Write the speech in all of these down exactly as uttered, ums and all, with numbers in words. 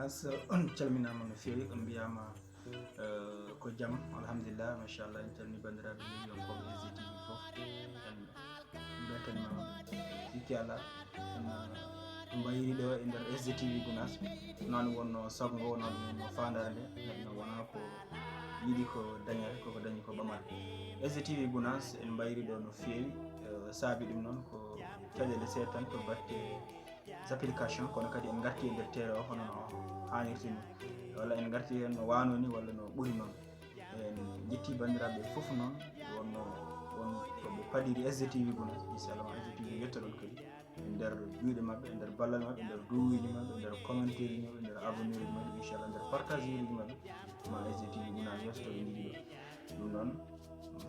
So, on calminaama no feewi, on mbiyaama, eh, ko jam, alhamdulillah, machallah, en calmini banndiraaɓe yeewiyankooɓe S D T V fof. En mbeltanima sikki alaa, en, eh, mbayri ɗo e nder S D T V Gunaas. Noon wonno sago ngo, wonno ɗum wonno faandaare nde, neɗɗo wonaa ko yiɗi ko dañata, koko dañi ko ɓamata. S D T V Gunaas en mbayri ɗo no feewi, eh, saabi ɗum noon ko caɗeele seeɗa tan to batte application, kono kadi en ngarti e nder terrain o hono no haanirta ni, walla en ngarti heen no waano ni, walla no ɓuri noon. En njetti banndiraaɓe fof noon, wonno, won ko ɓe paɗiri S D T V Gunaas, inchallah S D T V yettoɗon kadi e nder juuɗe maɓɓe, e nder ballal maɓɓe, e nder duwuuji maɓɓe, e nder commentaire uji maɓɓe, e nder abonné uji maɓɓe, inchallah nder partage uji maɓɓe, ma S D T V Gunaas yeeso to ɓe njiɗi ɗo. Ɗum noon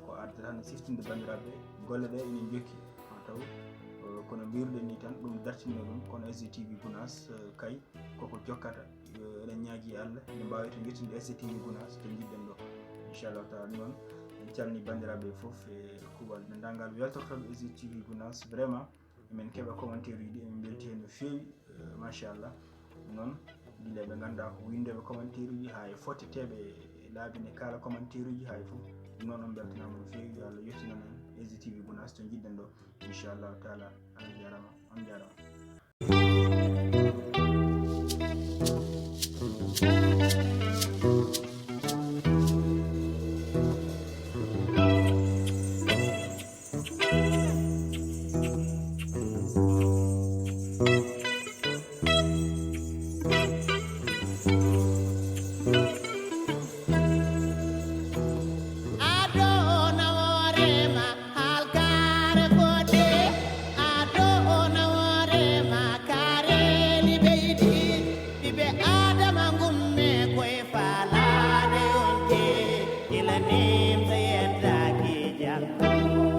ko ardata hannde siftinde banndiraaɓe, golle ɗe ene njokki haa taw, eh, kono mbiruɗen ni tan, ɗum dartinno ɗum, kono S D T V Gunaas, eh, kay koko jokkata. Eh, eɗen ñaagii Allah nde mbaaweten yettude S D T V Gunaas to njiɗɗen ɗo, inchallahu taala. Ɗum noon en calmini banndiraaɓe fof e kuuɓal denndaangal weltortooɓe S D T V Gunaas. Vraiment emin keɓa commentaire uji ɗi, emin mbelti heen no feewi, eh, machallah. Ɗum noon gila ɓe ngannduɗaa ko winndooɓe commentaire uji, haa e fotteteeɓe e laabi ne kaala commentaire uji, haa e fof. Ɗum noon on mbeltanaama no feewi, yo Allah yettinan en S D T V Gunaas to njiɗɗen ɗo, inchallahu taala. Allah jaaraama, on jaaraama.